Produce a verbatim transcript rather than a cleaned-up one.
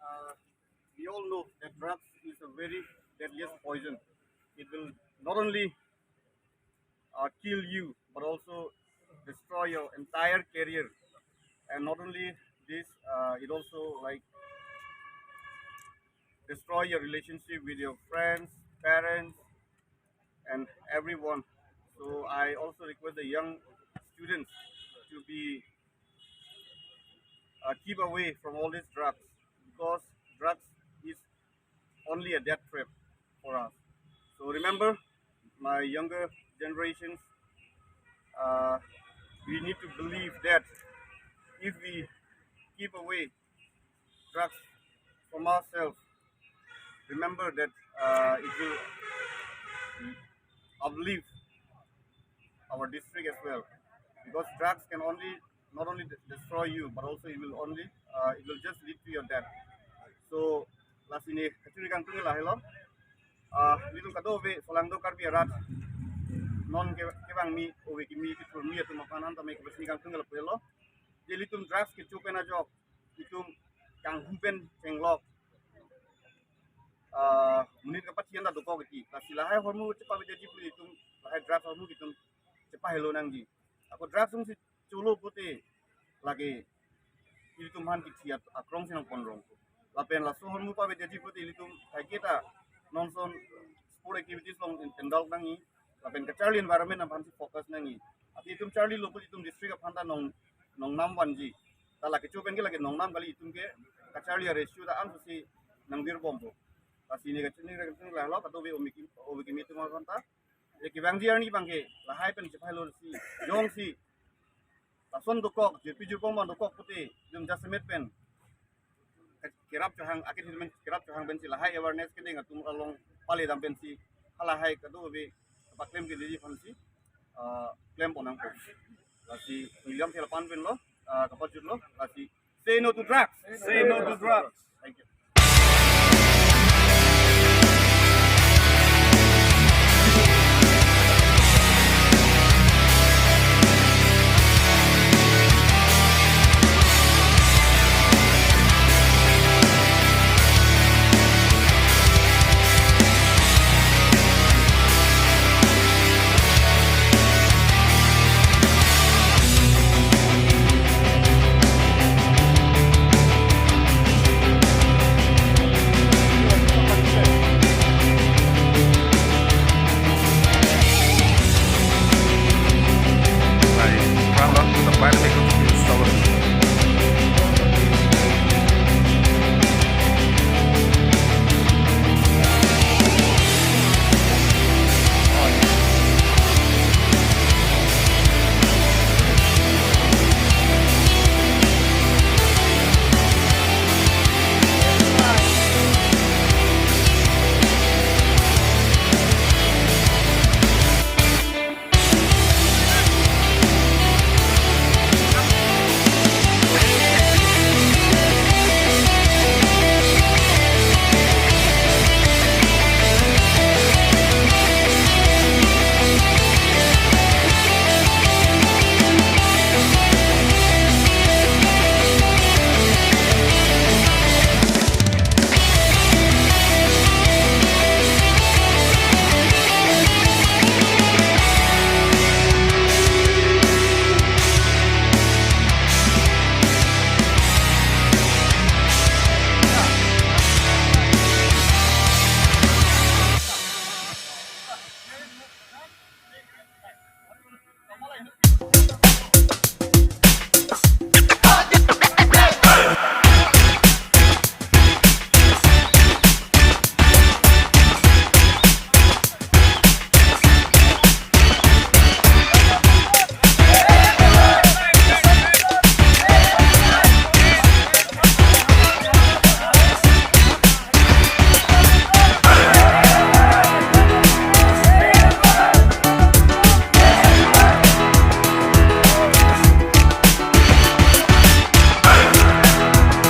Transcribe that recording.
Uh, we all know that drugs is a very deadliest poison. It will not only uh, kill you, but also destroy your entire career. And not only this, uh, it also, like, destroy your relationship with your friends, parents, and everyone. So I also request the young students to be uh, keep away from all these drugs, because drugs is only a death trap for us. So remember, my younger generations, uh, we need to believe that if we keep away drugs from ourselves, remember that uh, it will uplift our district as well, because drugs can only not only de- destroy you, but also it will only uh, it will just lead to your death. So lasi ne kachini kangtung lahelo. Uh, nelitum kadokave Solangdo Karbi arat non ke kevang mi ove kimi kithur mi atum aphan an tame kachini kangtung lahelo. Nelitum drugs kecho pen ajok itum kanghu pen chenglok uh, monit kapathian ta dokok iti. Lasi lahai ahormu chepavedetji pu itum, lahai drugs ahormu itum chepahelo nangji. Ako drugs sungsi cholo pute lake itum aphan kithi akrong si nangpon rong. Lapen laso ahormu pavedetji pute itum kaiketa nonson sport activities along in- indulge nangji. Lapen kacharli environment aphan si focus nangji. Ati itum charlilo pute itum district aphan ta nong nongnam vanji. Ta lake cho pen ke lake nongnam kali, itum ke kacharli a-ratio ta an si nangvirbompo. Lasi ne kachini kangtung lahelo, kadokave ove kimi ove kimi atum aphan ta. Ye kevangji arni abang ke lahai pen chepahelo si jongsi lason dokok, jirpi jirpo abang dokok pute, itum jasemet pen ke- kerap chohang, akhir himen kerap chohang pensi lahai awareness kedeng atum along pale dam pensi halahai kadokave paklem kedetji aphan si uh, klempon nangpo. Lasi nelitum thela pan pen lo, uh, kapachutlo, lasi say no to drugs. Say no to drugs. Thank you.